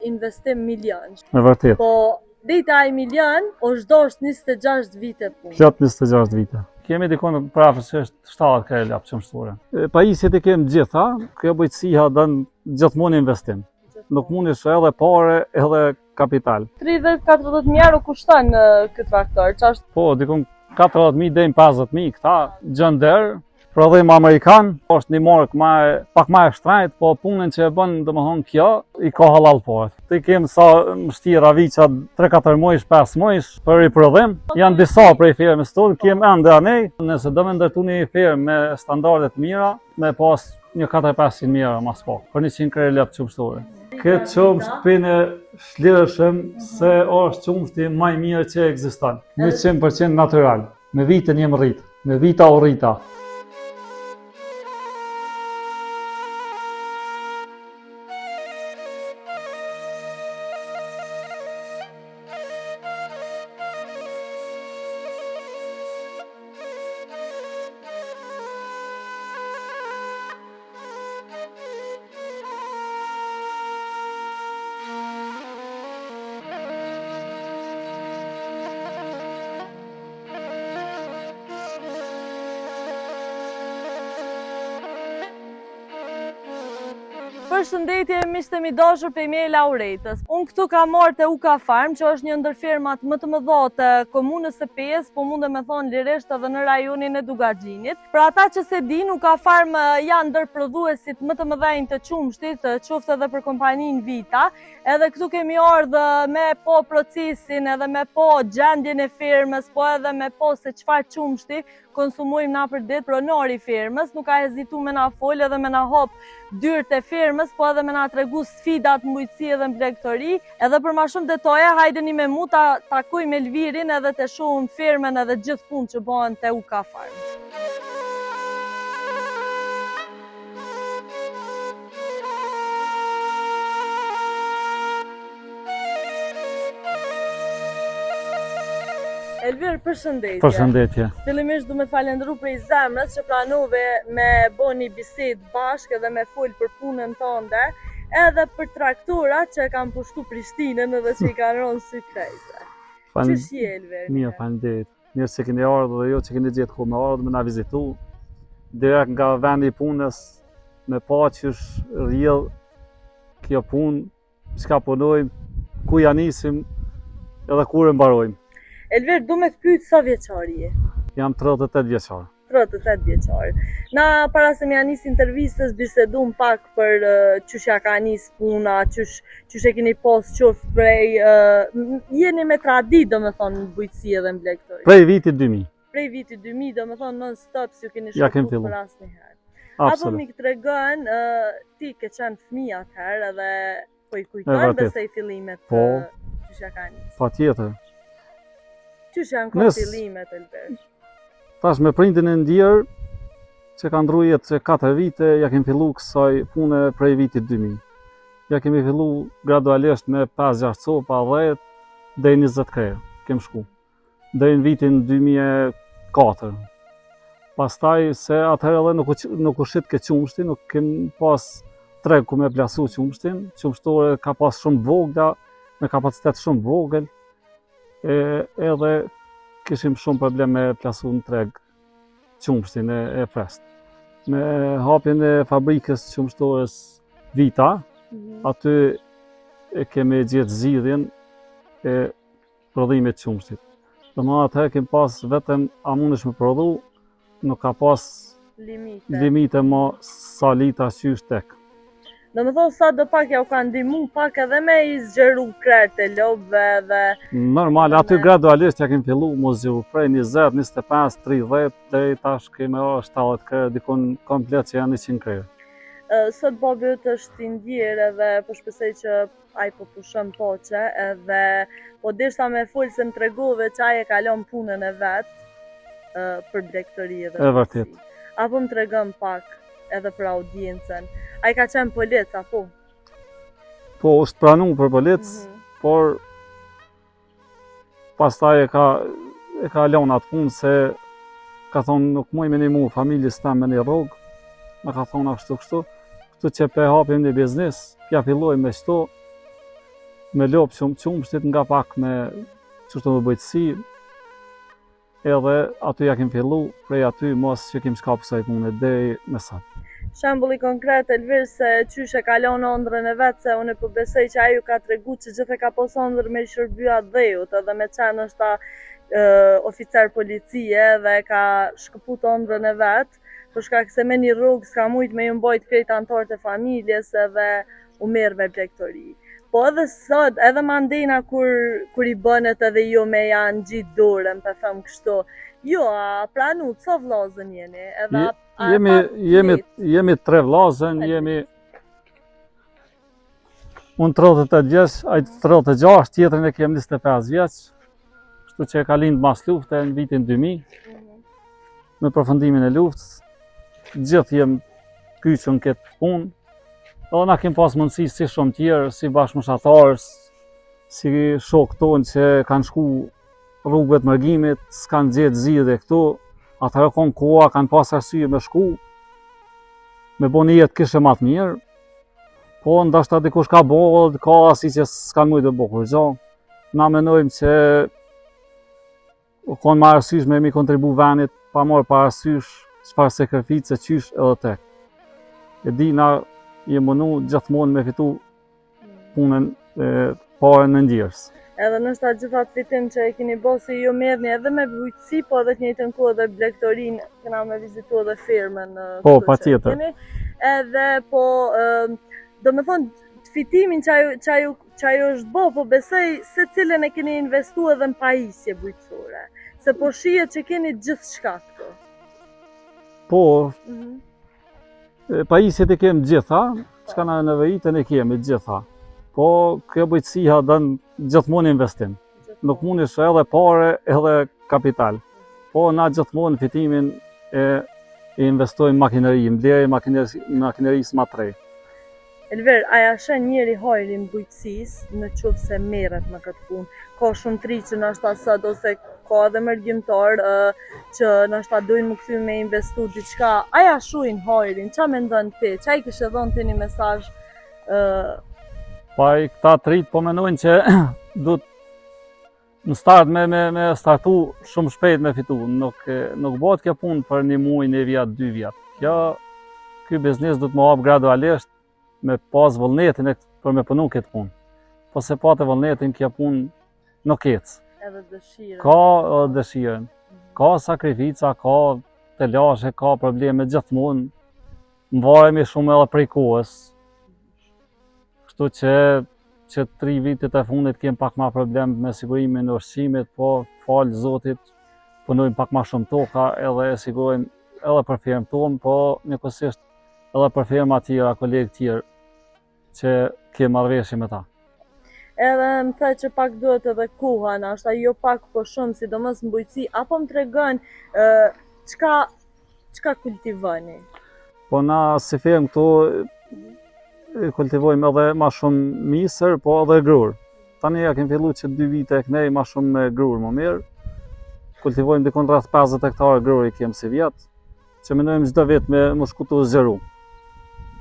investim milion. E vërtet. Po, deri te ai milion, është dosht 26 vite punë. Plot 26 vite. Kemi dikun përafërsisht 70 krerë lopë qumështore. Pajisjet i kemi gjitha, kjo bujqësia don gjithmonë investim. Nuk mundesh edhe pare edhe kapital. 30-40 mijë euro kushton ky traktor, që është? Po, dikun 40.000 deri në 50.000 këta, John Deere, prodhim amerikan, është një markë ma e, pak ma e shtrajtë, po punën që e bën, domethonë kjo, i ka halal paret. T'i kemë sa mështirë raviqa 3-4 mujsh, 5 mujsh për riprodhim, janë disa prej fermës tonë, kemë ende anej, nëse do me ndërtu një fermë me standarde të mira, me pas një 4-500 mijë euro mas pak, për 100 krerë lopë qumështore. Këtë qumësht pine shlirëshëm se është qumështi ma i mirë që ekziston. 100% natural. Me vite jem rritë, me vita u rrita. Përshëndetje miqtë e mi dashur prej meje Lauretës. Unë këtu kam ardhë te Uka Farm, që është një ndër fermat më të mëdha të komunës së Pejës, po mundem me thonë lirisht edhe në rajonin e Dukagjinit. Për ata që s'e dinë, Uka Farm janë ndër prodhuesit më të mëdhenj të qumështit, qoftë edhe për kompaninë Vita. Edhe këtu kemi ardhë me pa procesin edhe me pa gjendjen e fermës, po edhe me pa se çfarë qumështi konsumojmë na për ditë. Pronari i fermës nuk ka hezitu me na fol edhe me na hap dyert e fermës, po edhe me na tregu sfidat në bujqësi edhe në blegtori. Edhe për ma shumë detaje, hajdeni me mu ta takojmë Elvirin edhe të shohim fermën edhe gjithë punë që bëhen te Uka Farm. Elvir, përshëndetje. Përshëndetje. Fillimisht du me të falendru prej zemrës që pranove me bo një bisedë bashkë edhe me fol për punën tënde, edhe për traktorat që e kanë pushtu Prishtinën edhe që i kanë rënë sy krejtve. Fan... Qysh je, Elvir? Mirë, faleminderit. Mirë se keni ardhur dhe jo që keni gjetë kohë me ardhur me na vizitu. Direkt nga vendi i punës me pa qysh rrjedh kjo punë çka punojmë, ku ja nisim edhe kur e mbarojmë. Elvir, du me të pyet sa vjeçar je? Jam 38 vjeçar. 38 vjeçar. Na para se me ja nis intervistës bisedum pak për uh, qysh ja ka nis puna, qysh qysh e keni pas qoftë prej uh, jeni me traditë, domethonë në bujqësi edhe në blegtori. Prej vitit 2000. Prej vitit 2000, domethonë non stop s'ju keni Ja kemi shkëput fillu. për asnjëherë. Apo Absolut. mi tregon, uh, ti ke qenë fëmijë atëherë edhe po i E kujton vërtet. besoj fillimet Po. uh, qysh ja ka nis. Patjetër. Qysh janë kon Nes- fillimet Elvir? Tash me prindin e ndjerë, që ka ndrru jetë që 4 vite, ja kemi fillu kësaj pune prej vitit 2000. Ja kemi fillu gradualisht me 5-6 copa, 10, deri 20 krerë, kem shku. deri në vitin 2004. Pastaj se atëherë edhe nuk u nuk u shitke qumështi, nuk kem pas treg ku me plasu qumështin, qumështore ka pas shumë vogla, me kapacitet shumë vogël, e, edhe kishim shumë problem me plasu në treg qumështin e, e freskët. Me hapjen e fabrikës qumështores Vita, mm -hmm. aty e kemi gjetë zgjidhjen e prodhimit të qumështit. Domethënë atëherë kem pas vetëm a mundesh me prodhu, nuk ka pas limite, limite ma sa litra qysh tek. Domethonë sa do pak ja u ka ndihmu pak edhe me i zgjeru krerët e lopëve dhe... Normal, aty gradualisht ja kem fillu m'u zgjeru prej 20, 25, 30, deri tash kemi 70 krerë, dikun komplet që janë 100 krerë. Sot babi yt është i ndjerë edhe po shpresoj që ai po pushon paqe edhe po deshta me fol se më tregove që ai e ka lon punën e vet për blegtori edhe E vërtet. Apo më tregon pak edhe për audiencën. Ai ka qenë polic apo? Po është pranu për polic, mm -hmm. por Pastaj e ka e ka lënë atë punë se ka thonë nuk muj me nimu familjes tem me një rrogë, më ka thonë ashtu kështu, kështu që pe hapim një biznis, pja fillojmë me qëto. Me lopë qum, qumështit nga pak me qështu me bujqësi, edhe aty ja kem fillu, prej aty mos që kem shkap kësaj pune deri me sot. Shembulli konkret Elvir se qysh e ka lon ëndrrën e vet se unë po besoj që ai ju ka tregu që gjithë e ka pas ëndërr me i shërby atdheut edhe me qenë ndoshta oficer policie dhe e ka shkëput ëndrrën e vet për shkak se me një rrogë s'ka mujt me ju mbajt krejt anëtarët e familjes edhe u merr me blegtori. Po edhe sot, edhe mandena kur, kur i bënet edhe jo me ja ngjit dorën, po them kështu. Jo, a pranu, sa vllazën jeni? Edhe a, a jemi, jemi, jemi tre vllazën, jemi... Unë 38 vjeç, ai 36, tjetrin e kem 25 vjeç, kështu që e ka lindë mas lufte në vitin 2000, mhm. me përfundimin e luftës, gjithë jem kyçun në këtë punë, edhe na kem pas mundësi si shumë tjerë, si bashkëmoshatarë, si shokë tonë që kanë shku rrugëve të mërgimit, s'kanë gjetë zgjidhje këtu, atëherë konë koha, kanë pas arsye me shku, me bo një jetë kishe ma të mirë, po ndoshta dikush ka bo, dhe ka asi që s'kanë mujtë me bo kurgjo, na menojmë që U konë ma arsyeshme me i kontribu venit, pa marrë parasysh çfarë sakrifice qysh edhe tek. E di na jem munu gjithmonë me fitu punën e pare në djersë. Edhe ndoshta gjithë atë fitim që e keni bo se ju merrni edhe me bujqësi, po edhe të njëjtën kohë edhe blegtorinë, kena me vizitu edhe fermën Po, patjetër. Edhe po, do me thonë, fitimin që ajo, që ajo Që ajo është bo, po besoj secilën e keni investu edhe në pajisje bujqësore, se po shihet që keni gjithçka këtu. Po, mm -hmm. pajisjet e kemi gjitha, çka na nevojiten e kemi gjitha. Po, kjo bujqësia don gjithmonë investim. Nuk mundesh edhe pare edhe kapital. Po, na gjithmonë fitimin e, e investojmë makineri, blerje makinerisë ma të re. Elver, a ja sheh njeri hajrin bujqësisë në qoftë se merret me këtë punë? Ka shumë të ri që ndoshta sot ose ka edhe mërgimtar që ndoshta dojnë m'u kthy me investu diçka. A ja shohin hajrin? Ça mendon ti? Ça i kishe dhënë ti një mesazh? Pa i këta të rijtë po menojnë që duhet Në start me, me, me startu shumë shpejt me fitu, nuk, nuk bëhet kjo punë për një muaj, një vjet, dy vjet. Kjo, ky biznes duhet m'u hap gradualisht me pas vullnetin e, për me punu këtë punë. Po s'e pate vullnetin, kjo punë nuk ecë. Edhe dëshirën. Ka edhe dëshirën. Ka sakrifica, ka telashe, ka probleme gjithmonë. Mvaremi shumë edhe prej kohës. Kështu që që tri vitet e fundit kem pak ma problem me sigurimin e ushqimit, po falë Zotit punojmë pak ma shumë toka edhe e sigurojmë edhe për firmë tonë, po njëkohësisht edhe për firma tjera, kolegë tjerë që kem marrëveshje me ta. Edhe më the që pak duhet edhe koha, ndoshta jo pak po shumë, sidomos në bujqësi, apo më tregon çka çka kultivoni? Po na si firmë këtu kultivojmë edhe ma shumë misër, po edhe grurë. Tani ja kemi fillu që dy vite e knej ma shumë me grurë më mirë. Kultivojmë dikun rreth 50 hektarë grurë i kem sivjet, që menojmë çdo vit me më shku tu zgjeru.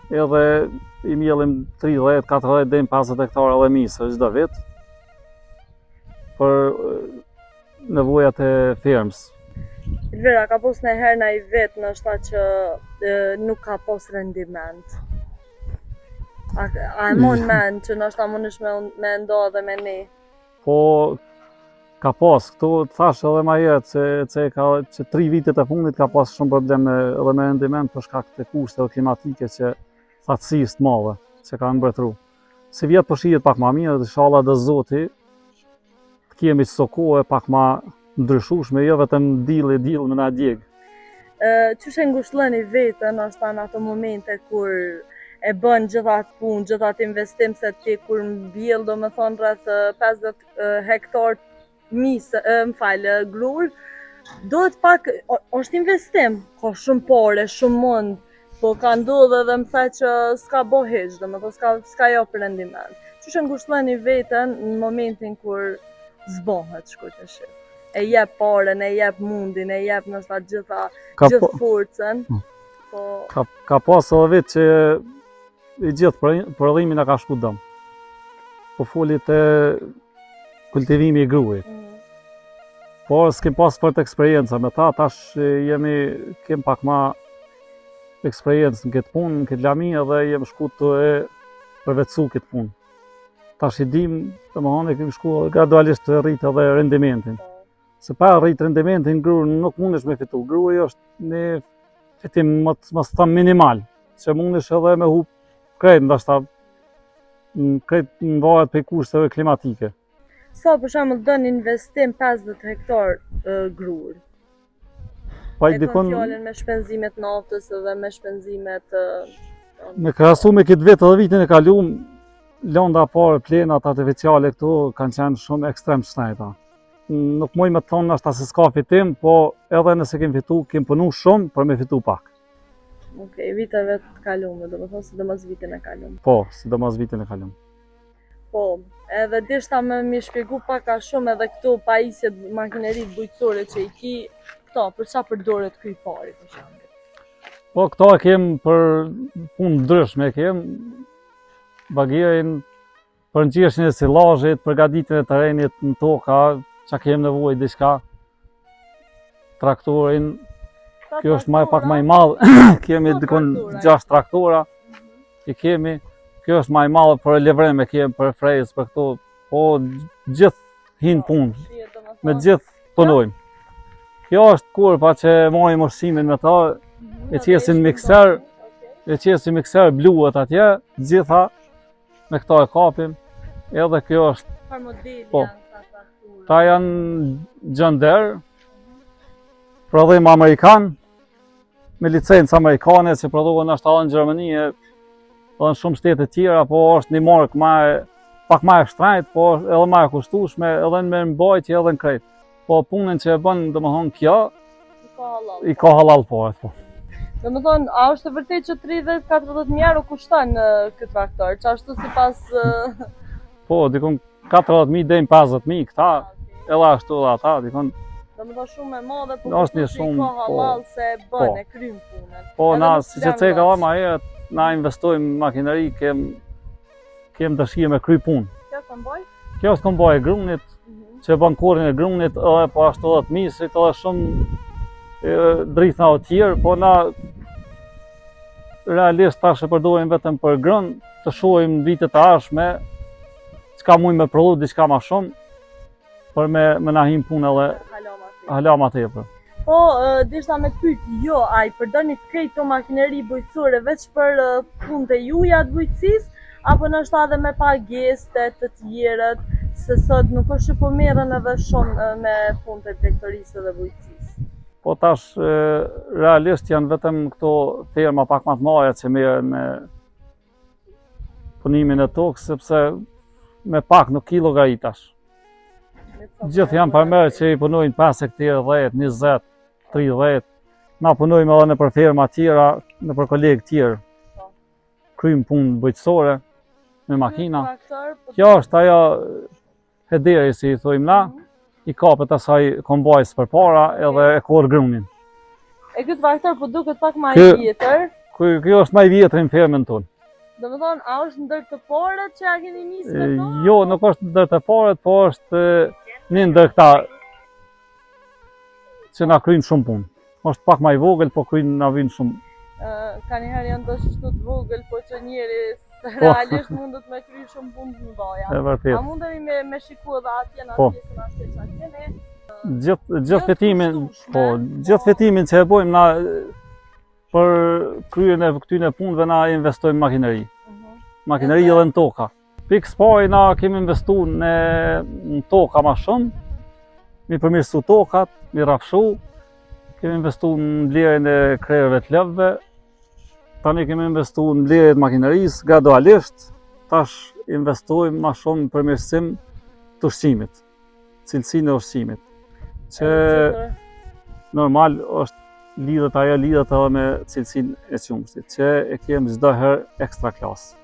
Edhe i mjellim 30, 40 deri në 50 hektarë edhe misër çdo vit. Për nevojat e fermës. Elvira, ka pos najherë naj vit, ndoshta që e, nuk ka pos rendiment. A, a e mon men që ndoshta mundesh me, me nda edhe me ne? Po, ka pas, këtu të thash edhe ma herët se, se ka, që tri vitet e fundit ka pas shumë probleme edhe me rendiment për shkak të kushteve klimatike që thatësisë të madhe që kanë mbretëru. Sivjet po shihet pak ma mirë, inshallah dhe Zoti të kemi këso kohë pak ma ndryshueshme, jo vetëm diell e diell me na djeg. Qysh e ngushlloni veten, ndoshta në ato momente kur e bën gjithë atë punë, gjithë atë investim se ti kur mbjell, do me thonë rreth 50 hektar misë, më fal, grurë, duhet pak, është investim, ka shumë pare, shumë mund, po ka ndodhë edhe më the që s'ka bo hiç, do me thonë s'ka, s'ka jap rendiment. Qysh e ngushlloni veten në momentin kur s'bohet shkurt e shqip? E jep paren, e jep mundin, e jep ndoshta gjitha, ka gjithë po, forcën. Mm. Po... Ka, ka pas edhe vit që i gjithë prodhimi na ka shku dëm. Po foli te kultivimi i grurit. Mm. Po, s'kem pas fort eksperienca me ta, tash jemi, kem pak ma eksperiencë në këtë punë, në këtë lami edhe jem shku tu e përvetësu këtë punë. Tash i dim, domethonë, e kem shku gradualisht tu e rritë edhe rendimentin. Po. Se pa rrit rendimentin grur nuk mundesh me fitu. Gruri është një fitim më të mos tham minimal, që mundesh edhe me hup krejt, ndoshta krejt varet prej kushteve klimatike. Sa për shembull don investim 50 hektar grur? Pa i dikon... fjalën me shpenzimet naftës edhe me shpenzimet... Me krahasu me këtë vit edhe vitin e kalum, lënda e parë, plenat artificiale këtu kanë qenë shumë ekstrem shtrejta. Nuk muj me të thonë nashta se s'ka fitim, po edhe nëse kem fitu, kem punu shumë për me fitu pak. Ok, viteve të kalume, domethonë sidomos vitin e kalum. Po, sidomos vitin e kalum. Po, edhe deshta me m'i shpjegu pak a shumë edhe këto pajisjet makineritë bujqësore që i ki, këto, për ça përdoret ky i pari, për shembull? Po, këto e kem për punë ndryshme, e kem bagerin për ngjeshjen e silazhit, për gatitjen e terrenit në toka, që kem nevojë diçka, traktorin, kjo është ma pak ma i madh, kemi dikun 6 traktora, mhm. i kemi, kjo është ma i madh për lëvrim e kemi për frezë, për këto, po gjithë hinë punë, me gjithë punojmë. Kjo është korpa që marrim ushqimin me ta, mhm, e qesin mikser, e qesin mikser bluhet atje, gjitha, me këto e kapim, edhe kjo është... Çfarë modeli po, janë këta traktorë? Kta janë John Deere, prodhim amerikan, me licencë amerikane që prodhohen është edhe në Gjermani e edhe në shumë shtete tjera, po është një markë ma e, pak ma e shtrajtë, po është edhe ma e kushtueshme, edhe në mirëmbajtje edhe në krejt. Po punën që e bën, domethonë kjo, i ka hallall po, po. Domethonë, a është e vërtet që 30-40 mijë euro kushton ky traktor, që ashtu sipas... Po, dikun 40.000 deri në 50.000, këta, edhe ashtu edhe ata, dikun... Domethonë shumë e madhe, po është një shumë, ka po, hallall se e bën, po, e kryn punën. Po, na, siç e ceka edhe ma herët, na investojmë makineri, kem, kem dëshirë me kry punë. Kjo kombaj? Kjo është kombaj e grunit, mhm. që bën korrjen e grunit, edhe po ashtu edhe të misrit, edhe shumë drithna të tjerë, po na realisht tash e përdorim vetëm për grun, të shohim në vitet e ardhshme, çka mujmë me prodhu diçka ma shumë, për me, me na hi n'punë edhe hala ma tepër. Po, deshta me të pyt, jo, a i përdorni krejt këto makineri bujqësore veç për punët e juja të bujqësisë, apo ndoshta edhe me pagesë te të tjerët, se sot nuk është që po merren edhe shumë me punët e blegtorisë dhe bujqësisë. Po tash, realisht janë vetëm këto firma pak ma të mëdha që merren me punimin e tokës, sepse me pak nuk ki llogari tash. Gjithë janë farmerë që i punojnë 5 hektarë, 10, 20, 30. Na punojmë edhe nëpër firma tjera, nëpër kolegë tjerë. Po. Kryjmë punë bujqësore me makina. Po Kjo është ajo Hederi si i thojmë na, mhm. i kapet asaj kombajs përpara edhe e korr grunin. E ky traktor po duket pak ma i vjetër. Ky, ky është ma i vjetër në fermën tonë. Domethonë, a është ndër të parët që ja keni nisë me to? Jo, nuk është ndër të parët, po është një ndër këta që na kryjnë shumë punë. Është pak ma i vogël, po kryn na vyn shumë. Ka njëherë janë do qështu të vogël, po që njeri po. realisht mundet me kry shumë punë të mëdhaja. E vërtet. A mundemi me, me shiku edhe atje në po. pjesën ashtu që kemi? Gjithë gjithë fitimin, po, gjithë po. fitimin që e bojmë na për kryerjen e këtyre punëve na investojmë makineri. Mhm. Makineri edhe në toka. Pikë s'pari na kemi investu në, në toka ma shumë, mi përmirësu tokat, mi rrafshu, kemi investu në blerjen e krerëve të lopëve, tani kemi investu në blerje të makinerisë, gradualisht, tash investojmë ma shumë në përmirësim të ushqimit, cilësinë e ushqimit, që normal është lidhet ajo lidhet edhe me cilësinë e qumështit, që e kemi çdo herë ekstra klasë.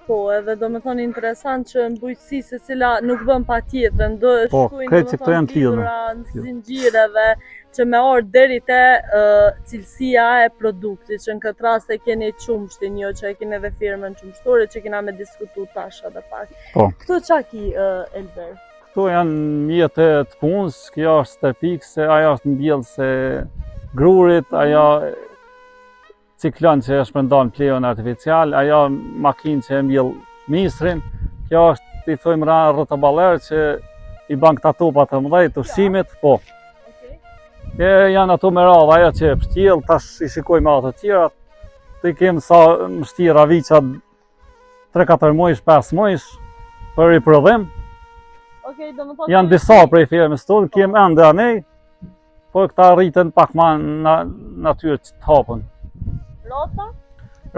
Po, edhe do me thonë interesant që në bujqësi se cila nuk bën pa tjetrën, do e Po, shkujnë krejt do që me këto thonë janë të lidhura. lidhura në zinxhireve që me ardhë deri te uh, cilësia e produktit, që në këtë rast e keni qumështin, jo që e keni edhe firmën qumështore që kena me diskutu tash edhe pak. Po. Këto ça ki, uh, Elber? Këto janë mjete të punës, kjo është stërpikëse, ajo është mbjellëse grurit, ajo ciklon që e shpërndan plehun artificial, ajo makinë që e mbjell misrin, kjo është i thojmë ra rotoballer që i ban këta topa të mëdhej të ushqimit, po. E janë ato me radhë, ajo që e pështjell, tash i shikojmë ato të tjerat, të i kemë sa mështira viqa 3-4 mujsh, 5 mujsh, për riprodhim. Okej, do më thotë... Janë disa prej firmës tonë, kemë ende anej, por këta rriten pak ma në natyrë që të hapën. Raca?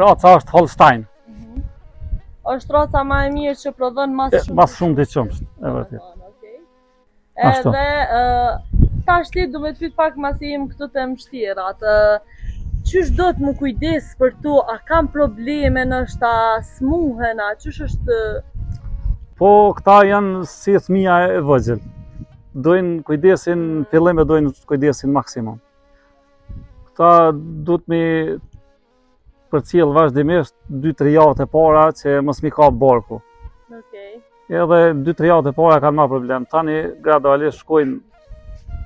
Raca është Holstein. Mm -hmm. është raca ma e mirë që prodhon ma shumë. Ma shumë të qumësht, e vërtet. Okej. Edhe tashti du me të pyt pak masi jem këtu te mështjerat. Qysh do të m'u kujdes për to, a kam probleme nështë, a smuhen, a qysh është... Po, këta janë si fëmija e vogël. Dojnë kujdesin, në fillim e dojnë kujdesin maksimum. Këta duhet me përcjell vazhdimisht 2-3 javët e para që mos m'i kap barku. Okej. Edhe 2-3 javët e para kanë ma problem. Tani gradualisht shkojnë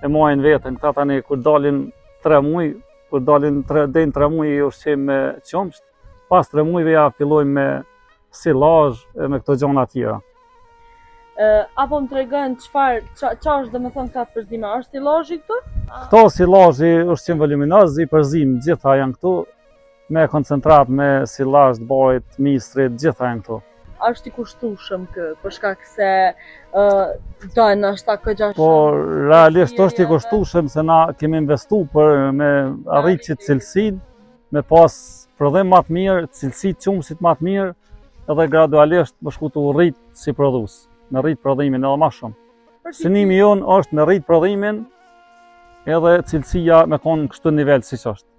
e majnë veten. Këta tani kur dalin 3 muaj, kur dalin 3 deri në 3 muaj i ushqejmë me qumsht, pas 3 muajve ja fillojmë me silazh e me këto gjona tjera. Apo më tregon çfarë ça, ça është domethënë ka përzime? A është silazhi këtu? Këto silazhi ushqim voluminoz i përzim, gjitha janë këtu me koncentrat, me silazh të barit, misrit, gjitha janë këtu. A është i kushtueshëm kë, për shkak se ë uh, do ndoshta këgja Po realisht është i kushtueshëm se na kemi investu për me arrit qit cilësinë, me pas prodhim ma të mirë, cilësi të qumështit ma të mirë, edhe gradualisht me shku tu u rrit si prodhues, me rrit prodhimin edhe ma shumë. Synimi jonë është me rrit prodhimin edhe cilësia me konë kështu nivel siç është.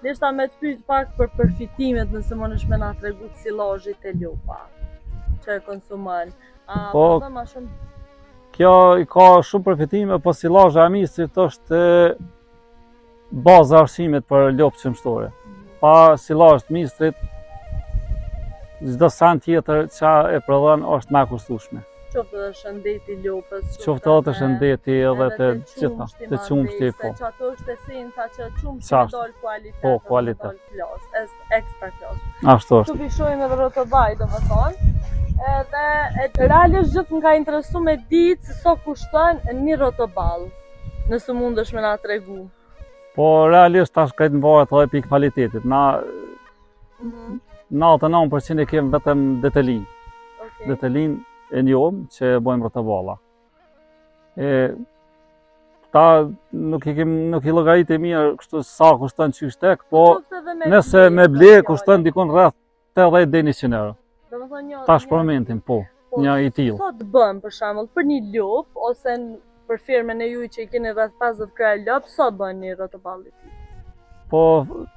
Deshta me të pyet pak për përfitimet nëse mundesh me na tregu të silazhit te lopa që e konsumon. A po, po ma shumë? Kjo i ka shumë përfitime, po silazhi i misrit është baza e ushqimit për lopë qumështore. Pa silazh të misrit, çdo sen tjetër që e prodhon është ma e kushtueshme. Qoftë edhe shëndeti i lopës, qoftë edhe te shëndeti edhe te gjitha, te qumështi, po. Se qato është esenca që qumështi me dal kualitet, po, kualitet. Klas, ekstra klas. Ashtu është. Këtu po shohim edhe rotoball, domethënë. Edhe e, realisht gjithë më ka interesu me ditë se sa kushton një rotoball. Nëse mundesh me na tregu. Po, realisht tash krejt mvaret edhe prej kvalitetit. Na, mm -hmm. 99% e kemë vetëm detelin. Okay. Detelin e njomë që e bojmë rotoballa. E, ta nuk i kem nuk i llogaritë mirë kështu sa kushton qysh tek, po nëse me ble kushton dikun rreth 80 deri 100 euro. Domethënë një Tash për momentin, po, po, një i tillë. Sa të bën për shembull për një lopë ose për firmën e juaj që i keni rreth 50 krerë lopë, sa bën një rotoball i tillë? Po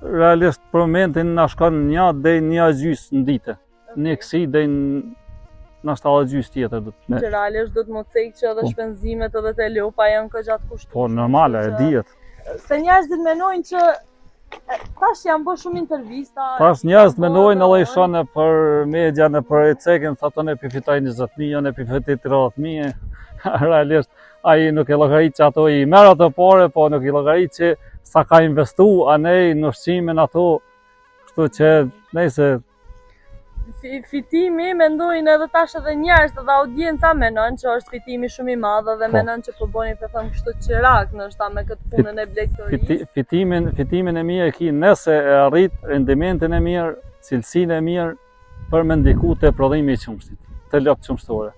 realisht për momentin na shkon një deri një gjysë në ditë. Okay. Një kësi deri në edhe gjysë tjetër do të. Që realisht do të më cek që edhe po. shpenzimet edhe te lopa janë goxha të kushtueshme. Po normale, e dihet. Se njerëzit menojnë që Tash janë bërë shumë intervista. Tash njerëzit menojnë edhe i shoh nëpër media, nëpër e cekin, thotë unë po fitoj 20.000, unë po fitoj 30.000. Realisht, ai nuk e llogarit që ato i merr ato pare, po nuk i llogarit që sa ka investu anej në ushqimin ato, kështu që nejse fitimi mendojnë edhe tash edhe njerëz edhe audienca menon që është fitimi shumë i madh edhe po. menon që po bëni po them kështu çirak ndoshta me këtë punën e blegtorisë. Fiti, fitimin fitimin e mirë e ki nëse e arrit rendimentin e mirë, cilësinë e mirë për me ndiku te prodhimi i qumështit, te lopët qumështore.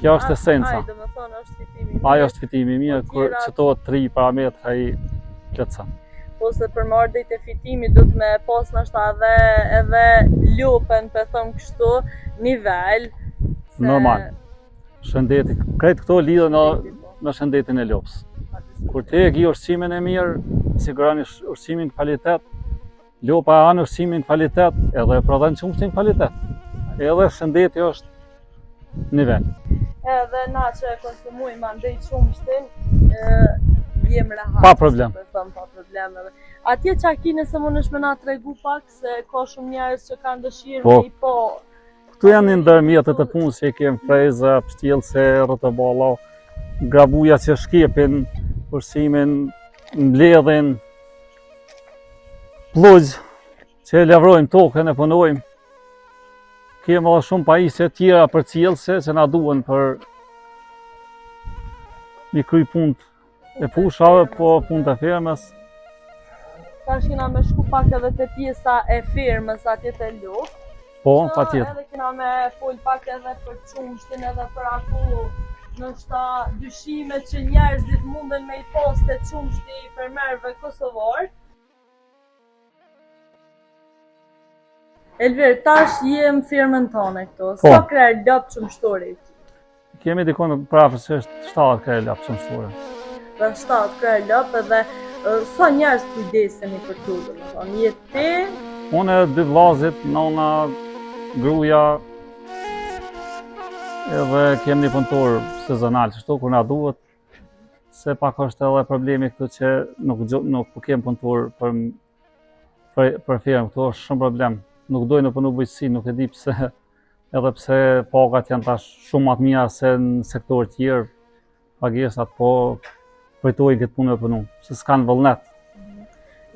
Kjo është esenca. Ai, domethënë, është fitimi i mirë. Ai është fitimi i mirë, po kur qëto tri parametra i plotëson. Po se për me ardh deri te fitimi, do të me pas ndoshta edhe, edhe lopën, po them kështu, nivel. Se... Normal. Shëndeti, krejt këto lidhen në, po. në shëndetin e lopës. Kur ti e ki ushqimin e mirë, siguron ushqimin kvalitet, Lopa e han ushqimin kvalitet edhe e prodhon qumështin kvalitet. Edhe shëndeti është nivel. Edhe na që e konsumojmë andej qumështin, jem rahat. Pa problem. Me thënë, pa problem edhe. Atje ça ki nëse mundesh me na tregu pak, se ka shumë njerëz që kanë dëshirë po. me i pa. Këtu janë një ndër mjetet e punës që i kemë freza, pështjellëse, rrotoballa, grabuja që shkepin, ushqimin, mbledhin, plugj, që e lavrojmë tokën e punojmë. Kemi edhe shumë pajisje tjera përcjellëse që na duhen për mi kry punët e fushave, po punët e fermës. Tash kena me shku pak edhe te pjesa e fermës atje te lopët. Po, patjetër. Edhe kena me fol pak edhe për qumështin edhe për ato ndoshta dyshime që njerëzit munden me i pas te qumështi i fermerëve kosovar. Elvir, tash je në fermën tonë këtu. Po. Sa krerë lopë qumështore i ki? Kemi dikun përafërsisht 70 krerë lopë qumështore. Dhe 70 krerë lopë edhe sa njerëz kujdeseni për to, domethënë, je ti? Unë dy vllazit, nona, gruja, edhe kemi një punëtor sezonal, qështu, kur na duhet, se pak është edhe problemi këtu që nuk nuk po kem punëtor për për, për fermë, këtu është shumë problem. Nuk dojnë me punu bujqësi, nuk e di pse, edhe pse pagat janë tash shumë më të mira se në sektorë tjerë, pagesat po përtojnë këtë punë me punu, se s'kanë vullnet.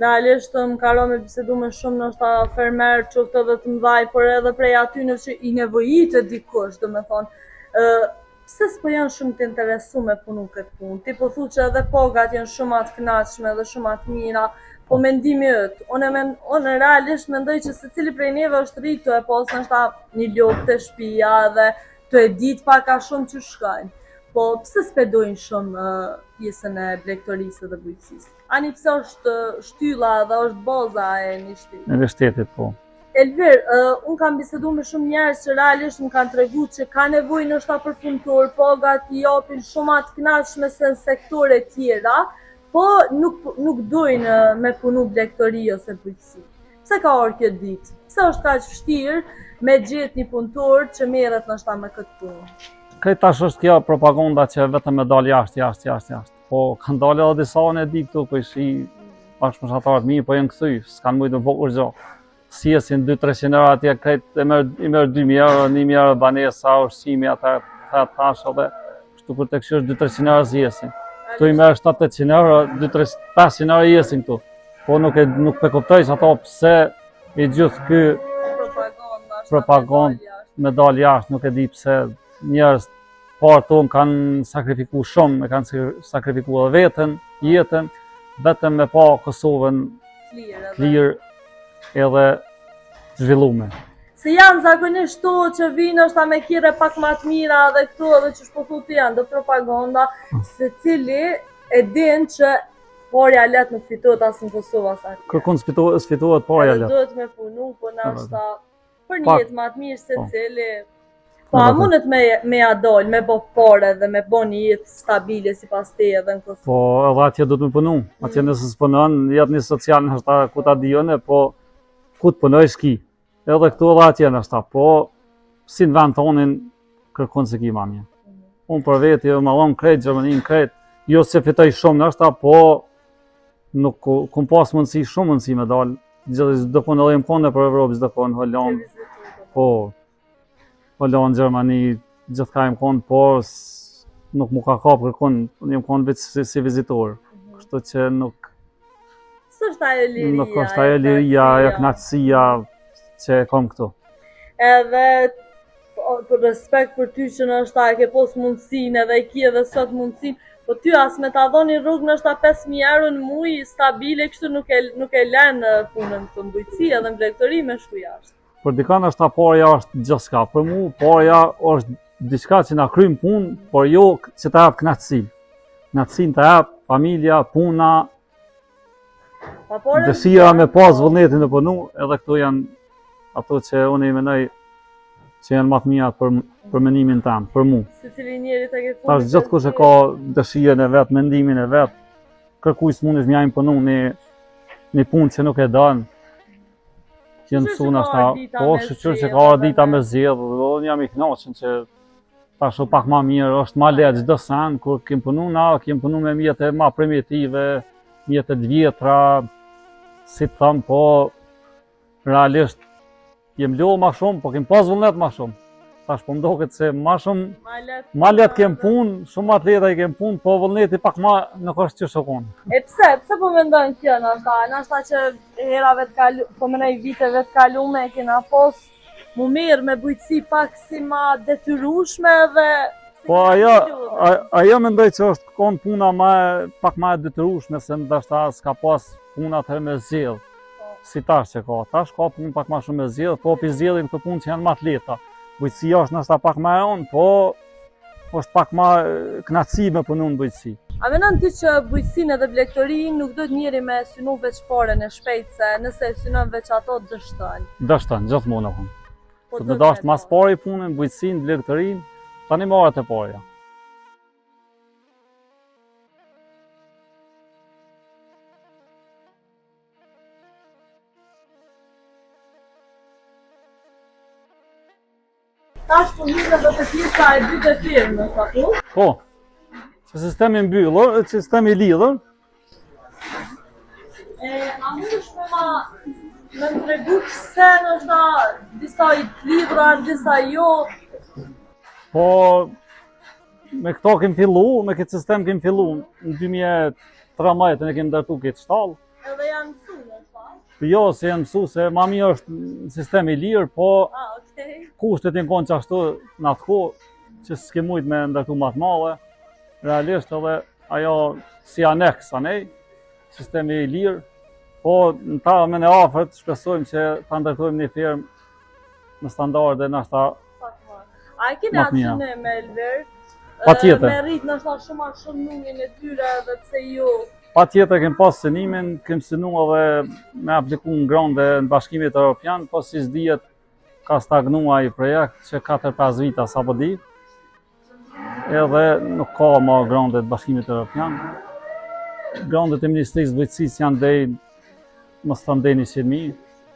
Realisht më ka ra me bisedu me shumë ndoshta fermer, qoftë edhe të mëdhaj, por edhe prej atyne që i nevojitet dikush, domethonë, Pse s'po janë shumë të interesu me punu këtë punë? Ti po thu që edhe pagat janë shumë ma të kënaqshme dhe shumë ma të mira, po mendimi yt, unë men, unë realisht mendoj që secili prej neve është rritur e pas ndoshta një lopë te shtëpia dhe tu e ditë pak a shumë që shkojnë. Po pse s'pe dojnë shumë uh, pjesën e blegtorisë dhe bujqësisë? Ani pse është shtylla dhe është baza e një shteti? E një shtetit, po. Elvir, uh, unë kam bisedu me shumë njerëz që realisht më kanë tregu që ka nevojë ndoshta për punëtor, pagat i japin shumë ma të kënaqshme se në sektore tjera, po nuk nuk dojnë me punu blegtori ose bujqësi. Pse ka ardhur kjo ditë? Pse është kaq vështirë me gjetë një punëtor që merret ndoshta me këtë punë? Krejt tash është kjo propaganda që vetëm me dalë jashtë, jashtë, jashtë, jashtë. Po kanë dalë edhe disa unë e di këtu, po i shi bashkëmoshatarët mi, po janë kthy, s'kanë mujtë me bo kurgjo. S'jesin 2-300 euro atje, krejt e merr, i merr 2.000 euro, 1.000 euro banesa, ushqimi, ata, ata tash edhe, kështu kur të kqyrësh 2-300 euro s'jesin. Këtu i merr 7-800 euro, 2-3, 500 euro jesin këtu. Po nuk e nuk e kuptoj se ato pse i gjithë ky propagandë me dal jashtë, nuk e di pse njerëz parë tonë kanë sakrifiku shumë, e kanë sakrifiku edhe veten, jetën, vetëm me pa Kosovën t'lirë edhe zhvillume. Se janë zakonisht to që vinë ndoshta me kire pak ma të mira dhe këtu edhe që s'po thu ti janë do propaganda, mm. secili e din që parja lehtë nuk fitohet as në Kosovë as atje. Kërkun s'fitohet parja lehtë. Duhet me punu, po ndoshta për një jetë ma të mirë secili. Po, a mundet me, me ja dol, me bo pare dhe me bo një jetë stabile sipas teje edhe në Kosovë? Po, edhe atje duhet me punu. Atje mm. nëse s'punon, jetë një social ndoshta ku ta di unë, po ku të punojsh ki. Edhe këtu edhe atje ndoshta, po si në vend tonin kërkun s'e ki ma mirë. Mm. Unë për veti, jo, ma dhonë krejt, Gjermaninë krejt, jo se fitoj shumë ndoshta, po nuk kum pas mundësi, shumë mundësi me dalë, gjithë çdo kund edhe jam konë për Evropë, çdo kund, Holandë, po, Holandë, Gjermani, gjithkah jam konë, po, nuk mu ka kapë kërkun, unë jam konë veç si, si vizitor, mhm. kështu që nuk... S'është ajo liria, Nuk është ajo liria, ajo knaqësia që e kom këtu. Edhe po, për respekt për ty që ndoshta e ke pos mundësinë edhe e ki edhe sot mundësinë, po ty as me ta dhonë një rrogë ndoshta 5.000 euro në muj stabile, kështu nuk e, nuk e len punën në bujqësi edhe në blegtori me shku jashtë. Për dikën është parja është gjithçka, për mu parja është diçka që na kryn punë, por jo që ta jap kënaqësi. Kënaqësinë ta jap familja, puna, dëshira me pas vullnetin me punu, edhe këto janë ato që unë i menoj që janë ma të mirat për, për mendimin tem, për mu. Secili njeri të ke Tash gjithkush e ka dëshirën e vet, mendimin e vet, kërkuj s'mundesh me ja imponu një, një punë që nuk e don. Jem mësu nashta, po shyqyr që ka ardhë dita me zgjedh, dhe unë jam i knaqun që tash o pak ma mirë, është ma lehtë çdo sen, kur kem punu na, kem punu me mjete ma primitive, mjete të vjetra, si të tham, po realisht jem lodhë ma shumë, po kem pas vullnet ma shumë. Tash po m'doket se ma shumë, ma lehtë kem punë, shumë ma të lehta i kem punë, po vullneti pak ma nuk është qysh u konë. E pse, pse po mendon kjo nashta, nashta që herave të kalu, po mendoj viteve të kalume e kena pas mu marrë me bujqësi pak si ma detyrushme dhe Po ajo, ajo mendoj që është konë puna ma, pak ma e detyrushme se ndoshta s'ka pas punë atëherë me zgjedh. Po. Si tash që ka, tash ka punë pak ma shumë me zgjedh, po pi zgjedhim këto punë që janë ma të lehta. Bujqësia është ndoshta pak ma e ronë, po është pak ma knaqësi me punu në bujqësi. A menon ti që bujqësinë edhe blegtorinë nuk duhet njeri me synu veç paren e shpejtë, se nëse e synon veç ato dështon? Dështon, gjithmonë e Po të dashtë mas pari punën, bujqësinë, blegtorinë, tani merret e parja. Tash po hyjmë edhe te pjesa e dytë e fermës, apo? Po. Se sistemi mbyllur, sistemi i lidhur. E, a mundesh me ma me më tregu pse ndoshta disa i të lidhura, disa jo? Po, me këto kem fillu, me këtë sistem kem fillu, në 2013 ne kem ndërtu këtë shtallë. Edhe janë mësu, ndoshta? Jo, se janë mësu, se ma mirë është sistem i lirë, po ah, okay. kushtet janë konë qashtu në atë kohë, që s'ke mujtë me ndërtu ma të madhe, realisht edhe ajo si aneks, anej, sistemi i lirë, po në të ardhmen e afërt, shpresojmë që ta ndërtojmë një fermë me standarde nashta A e keni atë synim Elver? Patjetër. Me rrit nashta shumë ma shumë numrin e tyre dhe pse jo? Patjetër kem pas synimin, kem synu edhe me apliku në grante në Bashkimit Europian, po siç dihet ka stagnu ai projekt që 4-5 vita sa po di, edhe nuk ka ma grante të Bashkimit Europian. Grantet e Ministrisë së Bujqësisë janë dej, mos të dej 100.000.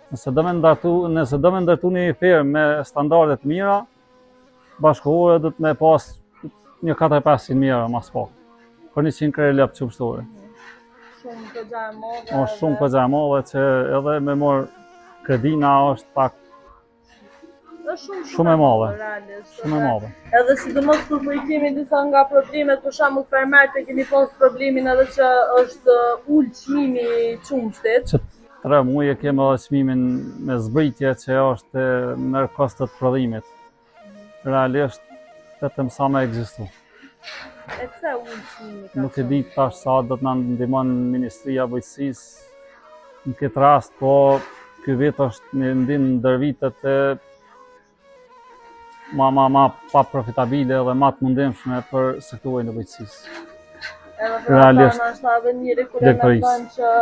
Nëse do me ndërtu, nëse do me ndërtu një fermë me standarde të mira, bashkëkohore do të me pas një 4-500 mijë euro mas pak. Për 100 krerë lopë qumështore. Shumë kogja e madhe. Është shumë kogja e madhe që edhe me marrë kredina është pak është shumë shumë e madhe. Realisht. Shumë e madhe. Edhe sidomos kur po i kemi disa nga problemet, për shembull fermerët e kemi pas problemin edhe që është ul çmimi i qumështit. Që tre muaj e kemi edhe çmimin me zbritje që është nër kostot e prodhimit. Realisht vetëm sa me ekzistu. E pse ul çmimi? Nuk e di tash sa do të na ndihmon Ministria e Bujqësisë në këtë rast, po ky vit është një ndër vitet e ma ma ma pa profitabile dhe ma të mundimshme për sektorin e bujqësisë. Edhe për Realisht, ata nashta edhe njeri kur e mendon që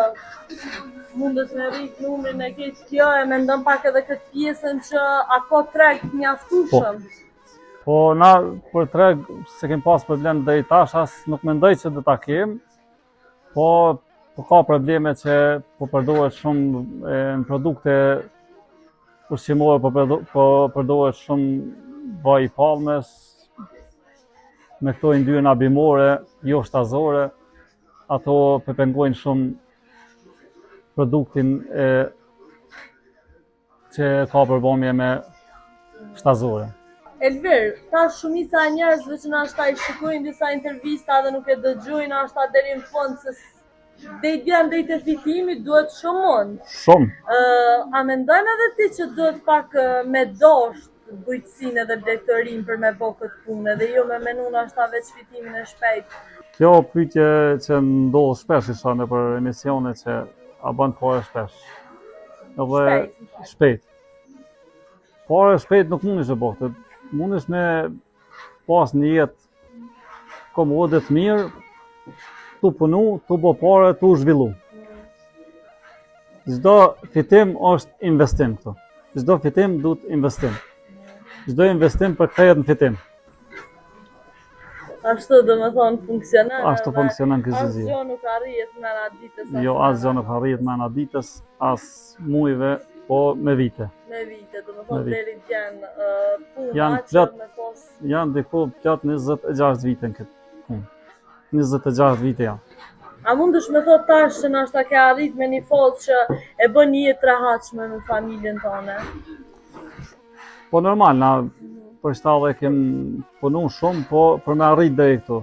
mundet me rrit numrin e këtë kjo e mendon pak edhe këtë pjesën që a ka treg të mjaftueshëm. Po, po na për treg s'e kem pas problem deri tash as nuk mendoj që do ta kem. Po, po ka probleme që po përdoret shumë e, në produkte ushqimore, po, përdo, po përdoret shumë vaj i palmës, me këto yndyrna bimore, jo shtazore, ato po pengojnë shumë produktin e që ka përbërje me shtazore. Elvir, tash shumica e njerëzve që nashta i shikojnë disa intervista dhe nuk e dëgjojnë nashta deri në fund se deri djem deri te fitimi duhet shumë mund. Shumë. Uh, a mendon edhe ti që duhet pak me dosht bujqësinë edhe blegtorinë për me bo këtë punë edhe jo me menu nashta veç fitimin e shpejt? Kjo pyetje që ndodh shpesh isha nëpër emisione që a bën pare shpesh. Edhe shpejt. Shpejt. Pare shpejt nuk mundesh me bo këtë. Mundesh me pas një jetë komode të mirë, tu punu, tu bo pare, tu zhvillu. Çdo fitim është investim këtu. Çdo fitim duhet investim. Çdo investim përkthehet në fitim. Ashtu do me thonë funksionon. Ashtu funksionon kjo zinxhir. Asgjë nuk arrihet mrena ditës. Jo, asgjë nuk arrihet mrena ditës, as mujve. Po me vite. Me vite, do të thonë deri djen puna janë plot, me pos... Janë diku plot 26 vite në këtë punë. 26 vite janë. A mundesh me thonë tash që nashta ke arrit me një fazë që e bën një jetë të rehatshme me familjen tane? Po normal, na për qëta edhe kem punu shumë, po për me arrit deri këtu.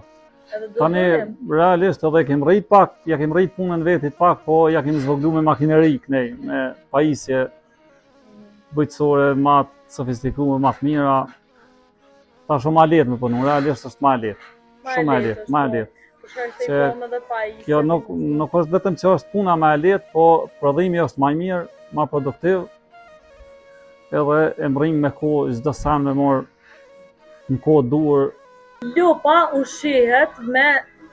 Tani, realisht edhe kem rrit pak, ja kem rrit punën vetit pak, po ja kem zvoglu me makineri kënej, me pajisje bujqësore, ma të sofistikume, ma të mira. Tash shumë ma lehtë me punu, realisht është ma lehtë. Shumë ma lehtë, ma lehtë. Po Se kjo nuk, nuk është vetëm që është puna ma e lehtë, po prodhimi është ma i mirë, ma produktiv, edhe e mrrim me kohë çdo sen me marrë në kohë duhur. Lopa ushqehet me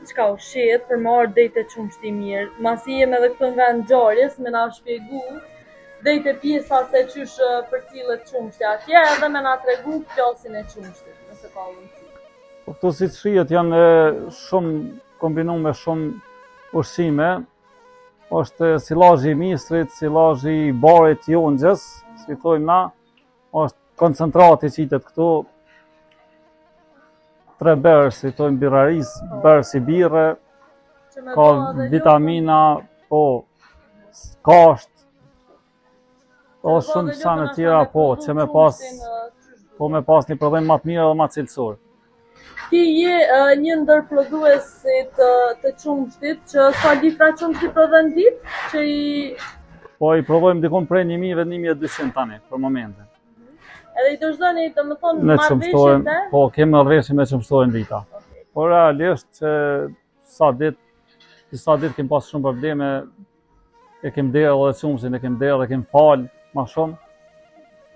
çka ushqehet për me ardhë deri te qumështi i mirë. Masi jemi edhe këtu në vend ngjarjes me na shpjegu deri te pjesa se qysh përcillet qumështi atje edhe me na tregu klosin e qumështit, nëse ka mundësi. Po këtu siç shihet janë shumë kombinu me shumë ushqime, është silazhi i misrit, silazhi i barit jonxhës, si thojmë na, është koncentrati qitet këtu, tre berë, si thojmë birrarisë, po. berë si birre, ka vitamina, po, kashtë, o shumë sene tjera, po, që me pas, po me pas një prodhim ma të mirë dhe ma cilësor. Ti je një ndër prodhuesit të qumështit, që sa litra qumështi prodhon ditë, që i... Po, i prodhojmë dikun prej 1000 dhe 1200 tani, për momentin. Edhe i dorëzoni, domethënë, marrëveshjet e? Po, kemi marrëveshje me qumështoren Vita. Po, realisht, që sa dit, disa ditë kem pas shumë probleme, e kem derdhë edhe qumështin, e kem derdhë, e kem falë ma shumë,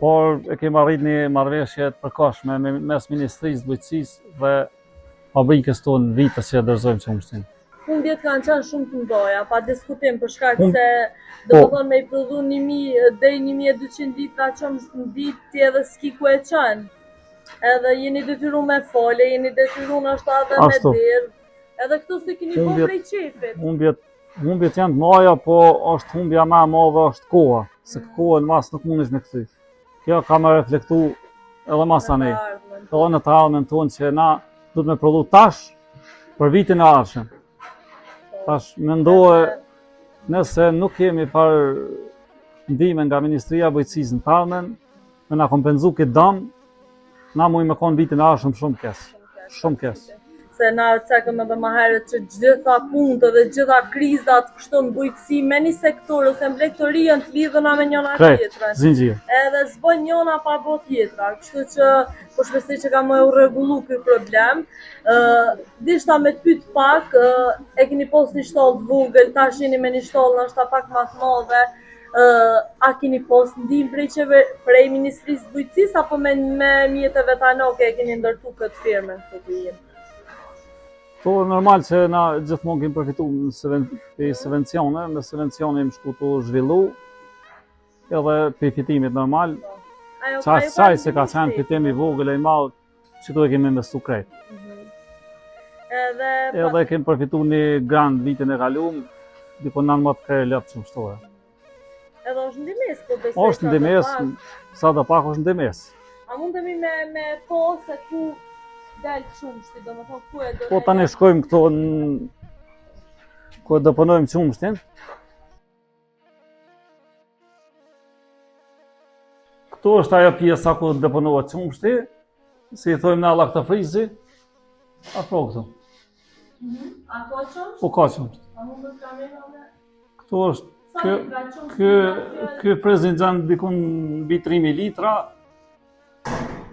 por e kem arrit një marrëveshje të përkohshme me mes Ministrisë së Bujqësisë dhe fabrikës tonë Vitës që e dorëzojmë qumështin. Humbjet kanë qenë shumë të mëdha, pa diskutim për shkak Hum... se do të po. thonë me i prodhu 1000 deri 1200 litra qumësht në ditë ti edhe s'ki ku e çon. Edhe jeni detyru me fale, jeni detyru ndoshta edhe me derdh. Edhe këto s'i keni bo prej qefit. Humbjet, humbjet janë të mëdha, po është humbja më e madhe është koha, se mm. kohën mas nuk mundesh me kthy. Kjo ka me reflektu edhe masanej. Edhe në të ardhmen tonë që na duhet me prodhu tash për vitin e ardhshëm. Po. Tash mendoje nëse nuk kemi farë ndihme nga Ministria e Bujqësisë në të ardhmen, me na kompenzu këtë dam, na mujmë me konë vitin e ardhshëm shumë keq. Shumë keq. Se na cekëm edhe ma herët që gjitha punët edhe gjitha krizat kështu në bujqësi me një sektor ose në blegtori janë të lidhuna me njëna tjetrën. Zinxhir. Edhe s'bën njëna pa bo tjetra, kështu që po shpresoj që ka me u rregullu ky problem. Ë dishta me të pyet pak, e keni pas një shtallë të vogël, tash jeni me një shtallë ndoshta pak ma të madhe. A keni pas ndihmë prej qever, prej Ministrisë së Bujqësisë apo me me mjete vetanake e keni ndërtu këtë fermën këtu ku jemi? Po normal që na gjithmonë kemi përfitu në subven, prej subvencione, me subvencione jemi shku tu zhvillu, edhe prej fitimit normal. Po. Ajo, qaj se ka qenë fitim i vogël e i madh, Qëtu e kemi investu krejt. Mhm. Edhe, edhe kemi përfitu një grant vitin e kalum, diku 19 krerë lopë qumështore. Edhe është ndihmesë, po besoj është ndihmesë, sa do pak është ndihmesë. A mundemi me, me pa se ku del qumështi, domethonë ku e do... Po tani shkojmë këtu në... ku e deponojmë qumështin. Këtu është ajo pjesa ku deponohet qumështi, si i thojmë na laktofrizi, afro këtu. Mhm. A ka qumësht? Po ka qumësht. A mund të kamera me? Këtu është, ky, ky, ky friz nxen dikun mbi 3000 litra,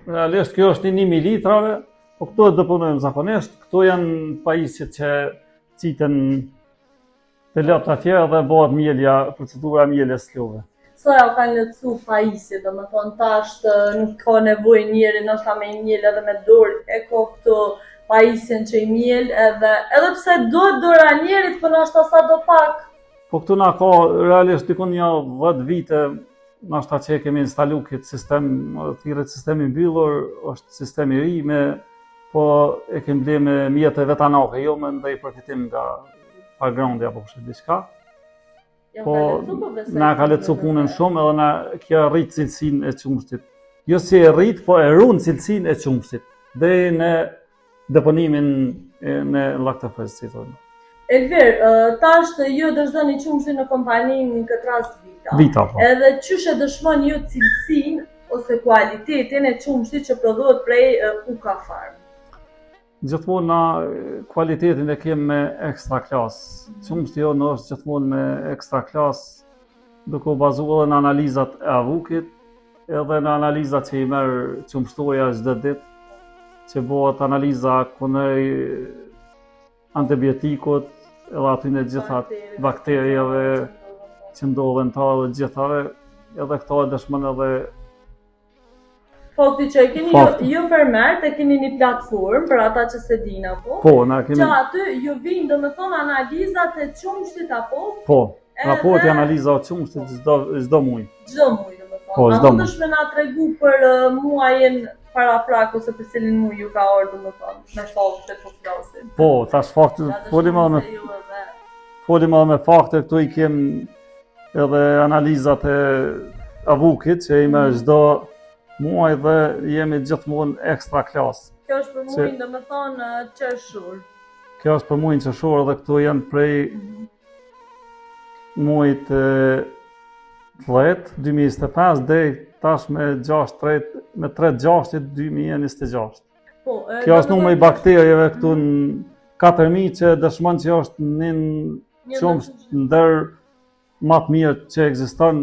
realisht kjo është një 1000 litrave, po këtu e deponojmë zakonisht, këtu janë pajisjet që qiten Te lopët atje dhe bëhet mjelja, procedura e mjeljes së lopëve. Sa ja kanë lehtësu pajisjet, domethonë tash nuk ka nevojë njeri ndoshta me i mjel edhe me dorë, e ka këto pajisjen që i mjel edhe, edhe pse duhet dora e njerit, po ndoshta sa do pak. Po këtu na ka realisht dikun një 10 vite, ndoshta që e kemi instalu këtë sistem, thirret sistem i mbyllur, është sistem i ri me, po e kemi ble me mjete vetanake, jo me ndonjë përfitim nga backgroundi apo kështu diçka. Po, na ka lehtësu punën shumë edhe na kjo rrit cilësinë e qumështit. Jo si e rrit, po e run cilësinë e qumështit. Deri në deponimin e, në laktofriz, si thonë. Elvir, tash ju dorëzoni qumështin në kompaninë në këtë rast Vita. Vita, po. Edhe qysh e dëshmon ju cilësinë ose kualitetin e qumështit që prodhohet prej Uka Farm? Gjithmonë na kualitetin e kem me ekstra klas. Qumështi jonë është gjithmonë me ekstra klas, duke u bazu edhe në analizat e AVUK-it, edhe në analizat që i merr qumështorja çdo ditë, që bëhet analiza kundër antibiotikut, edhe atyne gjitha bakterieve që ndodhen ta edhe gjithave, edhe këto e dëshmon edhe Fakti që e keni ju, ju fermerët, e keni një platformë për ata që s'e dinë apo? Po, na kemi. Që aty ju vijnë domethënë analizat e qumështit apo? Po, raporti analiza e qumështit çdo çdo muaj. Çdo muaj domethënë. Po, çdo muaj. Mundesh me na tregu për uh, muajin paraprak ose për cilin muaj ju ka ardhur domethënë me fakte po flasim. Po, tash fakte folim edhe me folim edhe me fakte këtu i kem edhe analizat e AVUK-it që i merr mhm. çdo muaj dhe jemi gjithmonë ekstra klas. Kjo është për muajin, domethënë, qershor. Kjo është për muajin qershor dhe këtu janë prej mhm. muajit 10, 2025, deri tash me 6, 3, me 3, 6, 2026. Po, Kjo është numri i bakterieve këtu në 4000 që dëshmon që është një qumësht ndër ma të mirë që ekziston.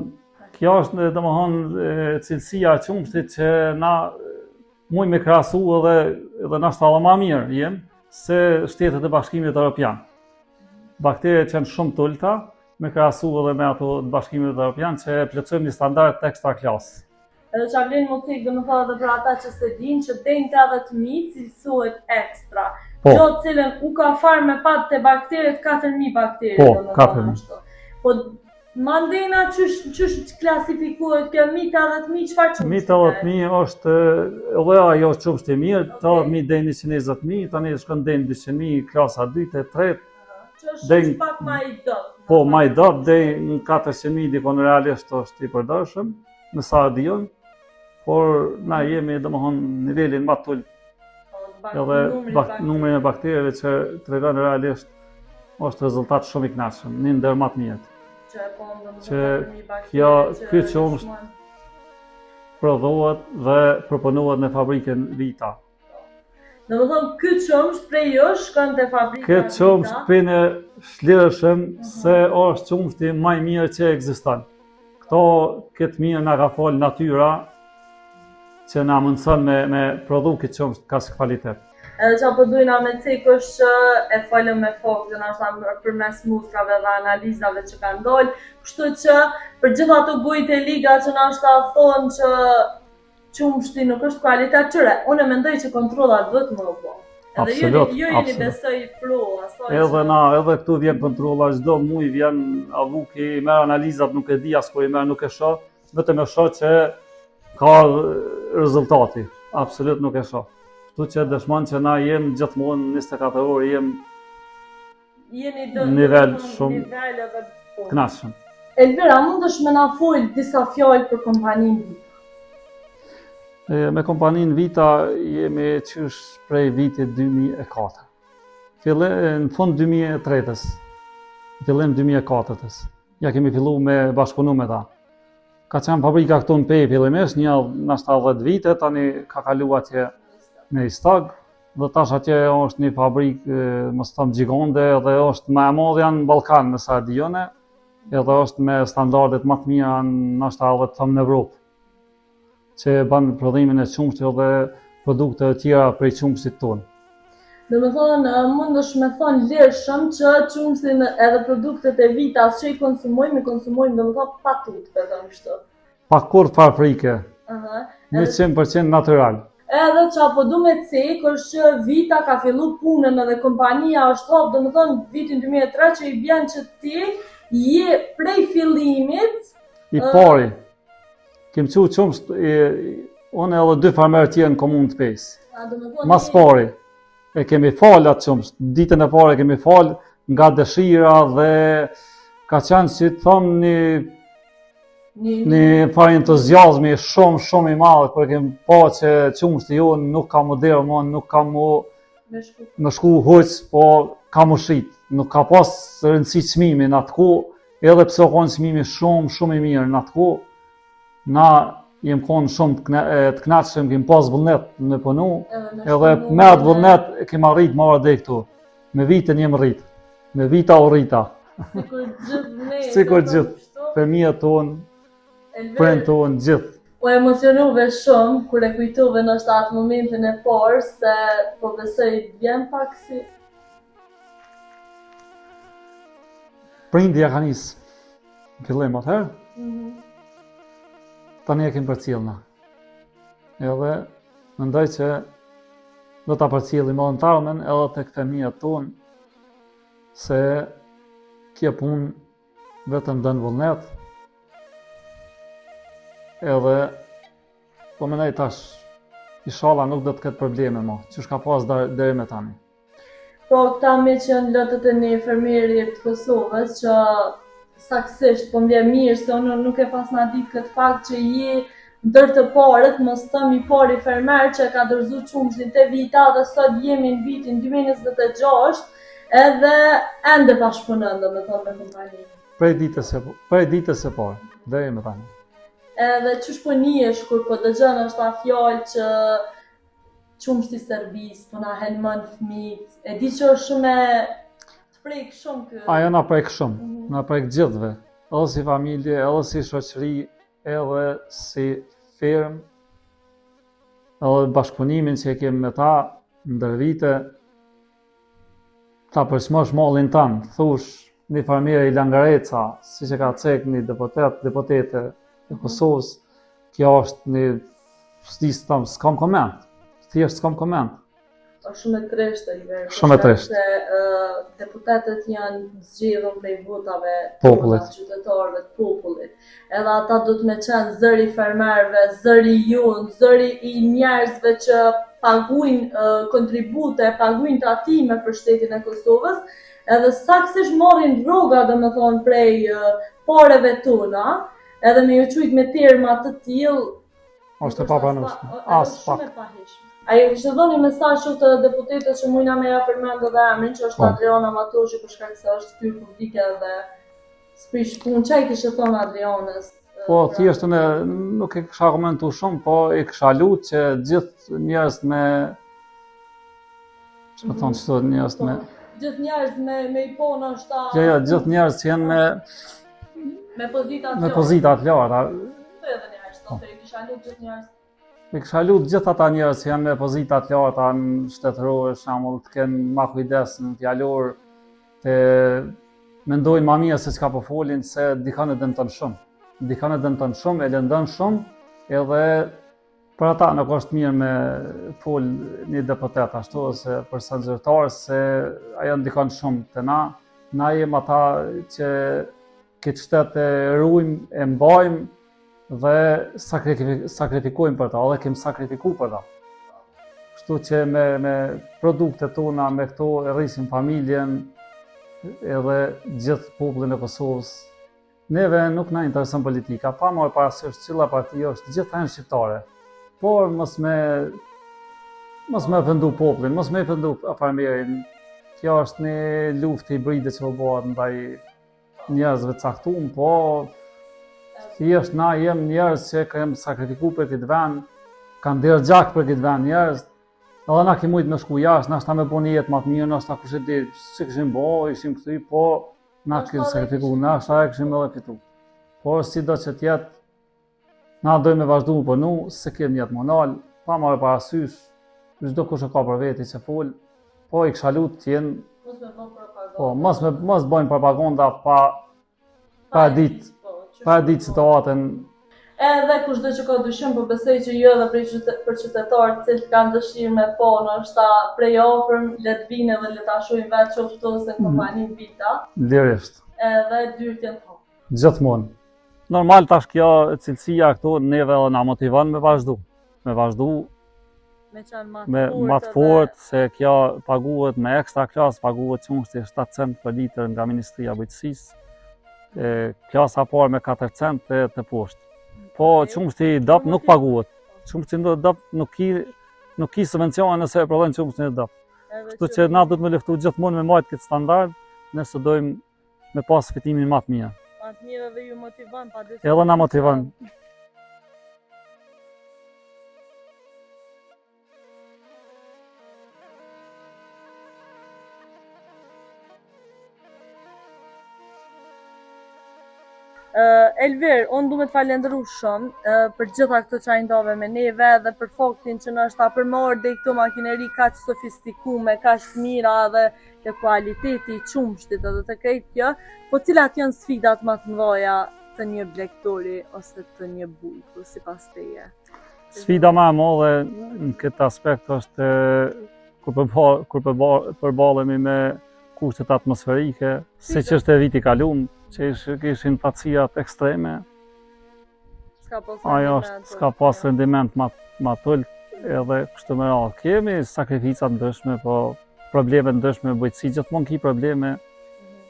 Kjo është, domethonë, cilësia e qumështit që na mujmë me krahasu edhe, edhe nashta edhe ma mirë jem, se shtetet e bashkimit Europian. Bakteriet që janë shumë të ulta, me krahasu edhe me ato të bashkimit Europian, që e plotësojmë një standard të ekstra klasë. Edhe që vlen me cek, domethonë edhe për ata që s'e dinë, që deri në 80.000 cilësohet ekstra. Po. Kjo cilën Uka Farm me pat te bakteret 4.000 baktere. Po, 4.000. Po, mandena qysh, qysh klasifikohet kjo mi 80.000, çfarë qumështi? Mi 80.000 është edhe ajo qumësht i mirë, okay. 80.000 deri në 120.000, tani shkon deri në 200.000, klasa 2, e 3, Që është deri, pak ma i dobët. Po, ma i dobët, deri në 400.000, dikon realisht është i përdorshëm me sa e di unë, por na jemi, domethonë, nivelin ma të ulët, po, edhe bak, numrin e bakterieve që tregon realisht është rezultat shumë i kënaqshëm, një ndër ma të mirët. Që e po, që kjo, ky qumësht prodhohet dhe përpunohet në fabrikën Vita. Domethonë, ky qumësht prej jush shkon te fabrika Ky qumësht pini lirshëm mm -hmm. se është qumështi ma i mirë që ekziston. Këto këtë mirë na ka falë natyra që na mundëson me, me prodhu këtë qumësht kaq kvalitet. Edhe që po dujna me cek është që e folëm me fakte, nashta përmes mustrave dhe analizave që kanë dalë, kështu që për gjithë ato gojët e liga që nashta thonë që qumështi nuk është kualitet qyre, unë e mendoj që kontrollat duhet me u bo. Edhe ju, ju jeni besoj pro, asaj Edhe na, edhe këtu vjen kontrolla, çdo muj vjen AVUK-i, merr analizat, nuk e di as kur i merr, nuk e shoh, vetëm e shoh që ka rezultati, absolut nuk e shoh. Kështu që dëshmon që na jem gjithmonë 24 orë jem Jeni do nivel shumë nivel edhe po. Kënaqshëm. Elvira, mundesh me na fol disa fjalë për kompaninë Vita? E, me kompaninë Vita jemi qysh prej vitit 2004. Fille, në fund 2003-ës, në fillim 2004-ës. Ja kemi fillu me bashkëpunu me ta. Ka qenë fabrika këtu në Pejë fillimisht, një nashta 10 vite, tani ka kalu atje në Istog, dhe tash atje është një fabrikë, mos të them gjigande, dhe është më e madhja në Ballkan, me sa e di unë, edhe është me standardet më të mira nashta edhe të them në Evropë, që ban prodhimin e qumështit dhe produkte të tjera prej qumështit tonë. Domethonë, mundesh me thonë lirshëm që qumështin edhe produktet e Vitas që i konsumojmë, i konsumojmë, domethonë, pa tutë, po them kështu. Pa kurrfarë frike. Aha. 100% natyral. Edhe ça po du me cek është që Vita ka fillu punën edhe kompania është hap, domethonë vitin 2003 që i bjen që ti je prej fillimit I pari. Kem çu qumësht, unë edhe dy farmerë tjerë në komunë të Pejës. Mas pari, e kemi falë atë qumësht, ditën e parë e kemi falë nga dëshira dhe Ka qenë, si të thom, një, një farë entuziazmi shumë, shumë i madh, kur e kem pa që qumështi jonë nuk ka m'u derdh mo, nuk ka mu me shku, me shku huq, po ka m'u shit. Nuk ka pas rëndësi çmimi në atë kohë, edhe pse u konë çmimi shumë, shumë i mirë në atë kohë, na jem konë shumë të, të knaqshëm, kem pas vullnet me punu, edhe me atë vullnet kem arrit me ardh deri këtu. Me vitën jem rrit, me vita u rrita. Sikur gjithë ne. Sikur gjithë, fëmijët tonë, prindt tonë, gjithë. U emocionove shumë, kur e kujtove ndoshta atë momentin e parë, se po besoj vjen pak si... Prindi ja ka nisë, në fillim atëherë, mm -hmm. tani e kem përcjellë na. Edhe mendoj që do ta përcjellim edhe në të ardhmen edhe tek fëmijët tonë, se kjo punë vetëm don vullnet, edhe po mendoj tash, ishalla nuk do të ketë probleme mo, qysh ka pas deri me tani. Po, këta miq janë lotët e një fermeri të Kosovës që saksisht po më vjen mirë se unë nuk e pasna ditë këtë fakt që je ndër të parët, mos them i pari fermer që e ka dorëzu qumështin te Vita dhe sot jemi në vitin 2026 edhe ende bashkëpunon domethënë me kompaninë. Prej ditës së prej ditës së parë, deri më tani. Edhe qysh po nihesh kur po dëgjon ndoshta fjalë që Qumështi i Serbisë, po na helmon fëmijët. E di që është shumë e të prek shumë ky. Ajo na prek shumë, mm -hmm. na prek gjithëve, edhe si familje, edhe si shoqëri, edhe si firmë, edhe bashkëpunimin që e kemi me ta ndër vite, ta përçmosh mallin tand, thush një farmeri langareca, siç e ka cek një deputet, deputete e mhm. Kosovës, kjo është një, s'di si tham, s'kam koment, thjesht s'kam koment. Është shumë e trishtë, Oliver. Shumë e trishtë. Se uh, deputetët janë zgjedhur prej votave popullit, qytetarëve të popullit. Edhe ata do të me qenë zëri i fermerëve, zëri jonë, zëri i njerëzve që paguajnë uh, kontribute, paguajnë tatime për shtetin e Kosovës, edhe saksisht marrin rroga, domethonë, prej uh, pareve tona, edhe me ju qujt me terma të tillë, është e papranueshme. Aspak. A i kishte dhënë një mesazh qoftë edhe deputetes që mujna me ja përmend edhe emrin, që është po. Adriana Matoshi për shkak se është fytyrë publike dhe S'prish punë, ça i kishe thonë Adrianës? Po, thjesht unë nuk e kisha komentu shumë, po e kisha lutë që gjithë njerëz me... Që me thonë që të njerëz me... Po, gjithë njerëz me, me i po ndoshta... Jo, jo, gjithë njerëz që janë me... Me pozita të larta. Me pozita të larta. Po edhe njerëz, po, i kisha lutë gjithë njerëz I kisha lutë gjithë ata njerëz që janë me pozita të larta në shtetërore, shembull, të kenë ma kujdes në fjalor, të mendojnë ma mirë se çka po folin, se dikon e dëmton shumë. Dikon e dëmton shumë, e lëndon shumë, edhe për ata nuk është mirë me fol një deputet ashtu, ose person zyrtar, se ajo ndikon shumë te na. Na jem ata që këtë shtet e rujmë, e mbajmë, dhe sakrifikojmë për ta, edhe kemi sakrifiku për ta. Kështu që me, me produktet tona, me këto e rrisim familjen edhe gjithë popullin e Kosovës. Neve nuk na intereson politika, pa marrë parasysh cila parti është, gjithë janë shqiptare. Por mos me mos me ofendu popullin, mos me ofendu farmerin. Kjo është një luftë hibride që po bëhet ndaj njerëzve të caktum, po thjesht na jem njerëz që kem sakrifiku për këtë vend, kanë derdh gjak për këtë vend njerëz, edhe na kemi mujt me shku jashtë, nashta me bo një jetë ma të mirë, nashta kush e di, si kishim bo, ishim kthy, po na kemi sakrifiku, nashta e kishim edhe fitu. Por sido që të jetë, Na dojmë me vazhdu me punu, s'e kem nijet m'u nal, pa marrë parasysh, çdo kush e ka për veti që fol, po i kisha lutë të jenë, Mos me bë propaganda. po, mos me mos bëjnë propaganda pa pa e ditë, po, pa e ditë situatën, Edhe kushdo që ka dyshim, po besoj që jo edhe për, qyte, për qytetarët të cilët kanë dëshirë me po, ndoshta prej afërm, le të vinë edhe le ta shohin vetë qoftë ose në kompaninë Vita, lirisht, edhe dyert janë të hapura. gjithmonë. Normal tash kjo cilësia këtu neve edhe na motivon me vazhdu, me vazhdu me qenë ma të fort, ma të fort se kjo paguhet me ekstra klas, paguhet qumështi 7 cent për litër nga Ministria e Bujqësisë. E, klasa e parë me 4 cent e të poshtë. Po qumështi i dobët nuk paguhet. Qumështi i dobët nuk ki nuk ki subvencione nëse e prodhon qumështin e dobët. Kështu që na duhet me luftu gjithmonë me majtë këtë standard, nëse dojmë me pas fitimin ma të mirë. Ma të mirë edhe ju motivon, pa dyshim. Edhe na motivon. Uh, Elvir, unë du me të falenderu shumë uh, për gjitha këto që i ndave me neve dhe për faktin që ndoshta për me ardh deri këto makineri kaq sofistikume, kaq të mira dhe te kualiteti i qumështit edhe të krejt kjo, po cilat janë sfidat më të mëdha të një blegtori ose të një bujku, sipas teje? Sfida ma e madhe në këtë aspekt është kur përba, kur përba, përballemi me kushtet atmosferike, siç është e viti kalum, që ish, ishin thatësirat ekstreme. S'ka pas Ajo është, s'ka pas rendiment ma, ma t'ulët, edhe kështu me radhë. Kemi sakrifica ndryshme, po probleme ndryshme, bujqësi, gjithmonë ki probleme, mhm.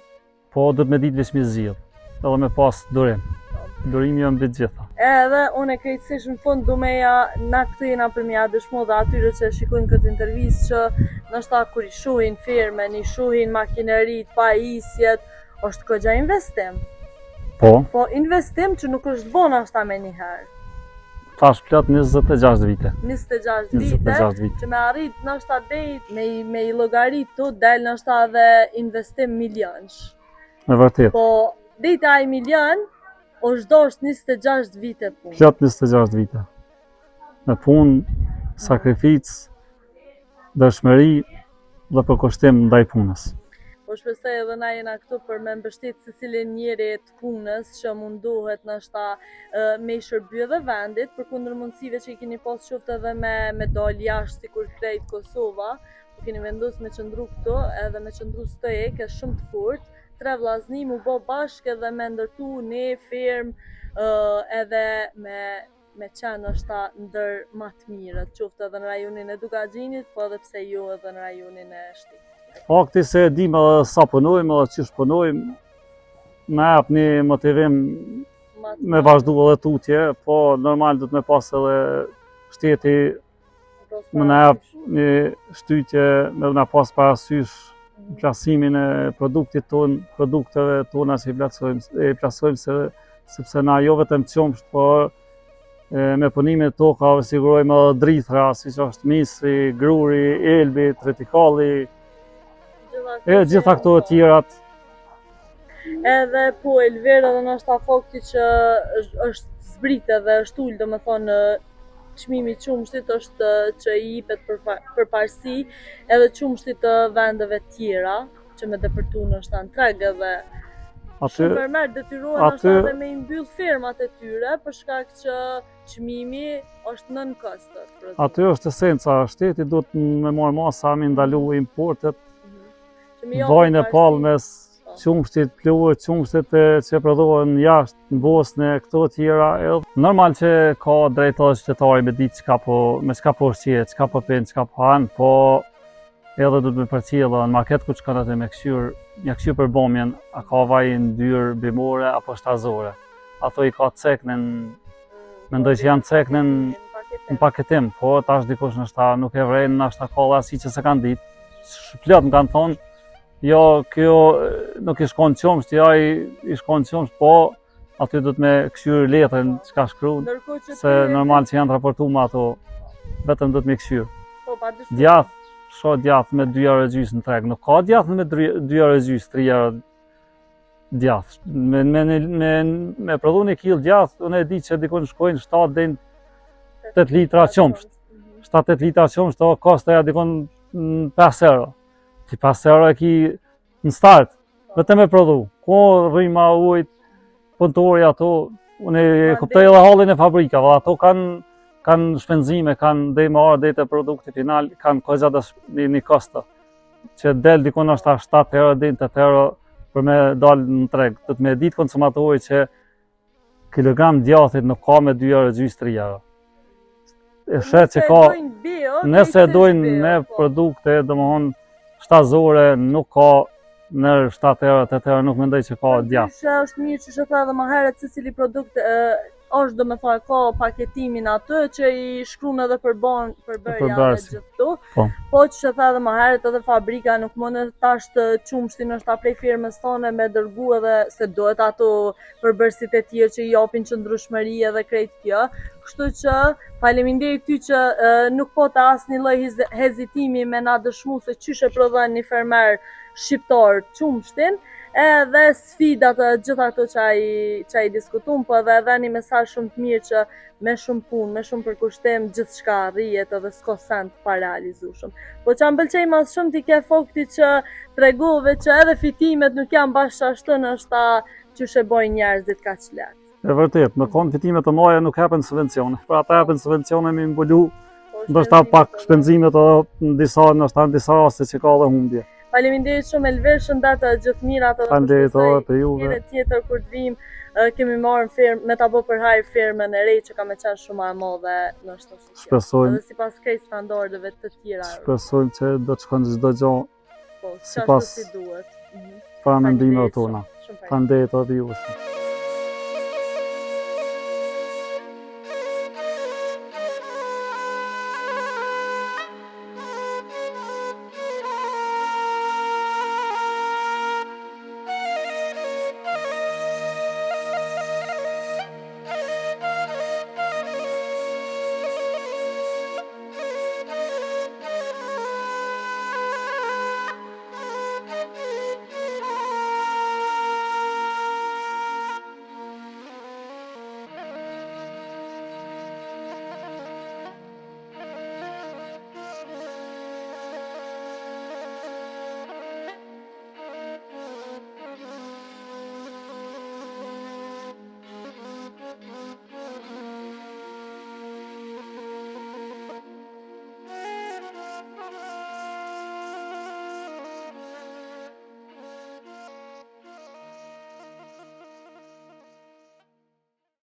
Po duhet me ditë veç mi zgjidh, edhe me pas durim. Durimi është mbi të gjitha. Edhe unë e krejtësisht në fund du me ja, na këtu jena për me ja dëshmu dhe atyre që e shikojnë këtë intervistë që ndoshta kur i shohin fermën, i shohin makinerit, pajisjet, është kogja investim. Po. Po investim që nuk është bo ndoshta menjëherë. Tash plot 26 vite. 26 vite, 26 vite. Që me arrit ndoshta deri me i, me i llogarit tu del ndoshta edhe investim milionsh. Me vërtet. Po deri te ai milion është dosht 26 vite punë. Plot 26 vite. Me punë, sakrificë, ndershmëri dhe përkushtim ndaj punës. Po shpresoj edhe na jena këtu për me mbështet secilin njeri të punës që mundohet ndoshta me i shërby edhe vendit, përkundër mundësive që i keni pas qoftë edhe me, me dal jashtë sikur krejt Kosova, po keni vendos me qëndru këtu edhe me qëndru stoik e shumë të fort, tre vllazni mu bo bashkë edhe me ndërtu një fermë edhe me me qenë ndoshta ndër ma të mirët, qoftë edhe në rajonin e Dukagjinit, po edhe pse jo edhe në rajonin e shtetit. Fakti se e dim edhe sa punojmë edhe qysh punojmë, na jep një motivim me vazhdu edhe tutje, po normal duhet me pas edhe shteti me na jep një shtytje, me na pas parasysh mhm. plasimin e produktit tonë, produkteve tona që i plasojmë, e plasojmë se, sepse na jo vetëm qumësht, por e, me punimin e tokave sigurojmë edhe drithra, siç është misri, gruri, elbi, tritikalli, e gjitha këto e tjerat. Edhe po Elvir edhe ndoshta fakti që është zbrit edhe është ulë, domethonë çmimi i qumështit është që i jipet për përparësi edhe qumështit të vendeve tjera që me depërtu ndoshta në treg edhe aty, shumë fermer detyrohen ndoshta edhe me i mbyll fermat e tyre për shkak që çmimi është nën kosto. Aty është esenca, shteti duhet me marrë masa me ndalu importet, mm -hmm. vajin e palmës, qumështit pluhur, qumështit që prodhohen jashtë në Bosnë, këto tjera, edhe normal që ka drejtë edhe qytetari me ditë çka po, me çka po ushqehet, çka po pin, çka po han, po edhe duhet me përcjellë edhe në market ku shkon aty me kqyr, me kqyr përbamjen, a ka vaj yndyrë bimore apo shtazore. Ato i ka cek në mendoj që janë cek në në paketim, po tash dikush ndoshta nuk e vren, ndoshta ka dhe asi që s'e kanë ditë. Plot më kanë thonë, Jo, kjo nuk i shkon qumësht, jo i, i shkon qumësht, po aty duhet me kqyr letrën çka shkruan, se normal që janë raportu me ato, vetëm duhet me kqyr. Po, pa dyshim. Djath, shoh djath me 2 euro gjysë në treg, nuk ka djath me 2 euro gjysë, 3 euro djath. Me, me, me, me prodhu një kil djath, unë e di që dikun shkojnë 7 deri 8 litra qumësht. 7-8 litra qumësht, o kostoja dikun 5 euro. Ti 5 euro e ki në start, vetëm me prodhu. Ku rryma, ujt, punëtori ato, unë e kuptoj edhe hallin e fabrikave, ato kanë kanë shpenzime, kanë deri me ardhë deri te produkti final, kanë kogja dhe një, një kosto, që del dikun është 7 euro, deri 8 euro për me dalë në treg. Duhet me ditë konsumatori që kilogram djathit nuk ka me 2 euro gjysë 3 euro. E sheh që ka, nëse dojnë me po. produkte, domethonë, shtazore, nuk ka. Nër 7 euro, 8 euro nuk mendoj që ka djath. Që është mirë që që tha edhe më herët se cili produkt e, është do me thënë ka paketimin aty që i shkruan edhe përbën përbërja dhe Përbërësi. gjithë këto. Po. Po që që tha edhe më herët edhe fabrika nuk mund tash të qumshtin është ta prej firmës tonë me dërgu edhe se duhet ato përbërësit e tjerë që i japin qëndrueshmëri edhe krejt kjo. Kështu që faleminderit ty që e, nuk po të asnjë lloj hez- hezitimi me na dëshmu se qysh e prodhon një fermer shqiptar qumshtin, edhe sfidat e gjitha ato që ai që ai diskutuam, po edhe edhe një mesazh shumë të mirë që me shumë punë, me shumë përkushtim, gjithçka arrihet edhe s'ka sen të parealizueshëm. Po që më pëlqej mas shumë ti ke fakti që tregove që edhe fitimet nuk janë bash ashtu ndoshta qysh e bojnë njerëzit kaq lehtë. E vërtet, me konë fitime të mëdha nuk hapen subvencione. Pra ata hapen subvencione me mbulu Po, ndoshta pak shpenzimet edhe- shpenzimet edhe në disa ndoshta në disa raste që ka edhe humbje. Faleminderit shumë Elver, shëndet edhe gjithë mirat edhe Faleminderit po shpresoj edhe për juve. Herë tjetër kur të vim, e, kemi marrë në firmë, me ta bë për hajr firmën e re që ka me qenë shumë më e madhe ndoshta se kjo. Shpresojmë, Edhe sipas krejt standardeve të tjera. shpresojmë që do të shkon çdo gjë Po, sipas si duhet. Mhm. para mendimeve Faleminderit tona. shumë, Shumë faleminderit. Faleminderit edhe juve.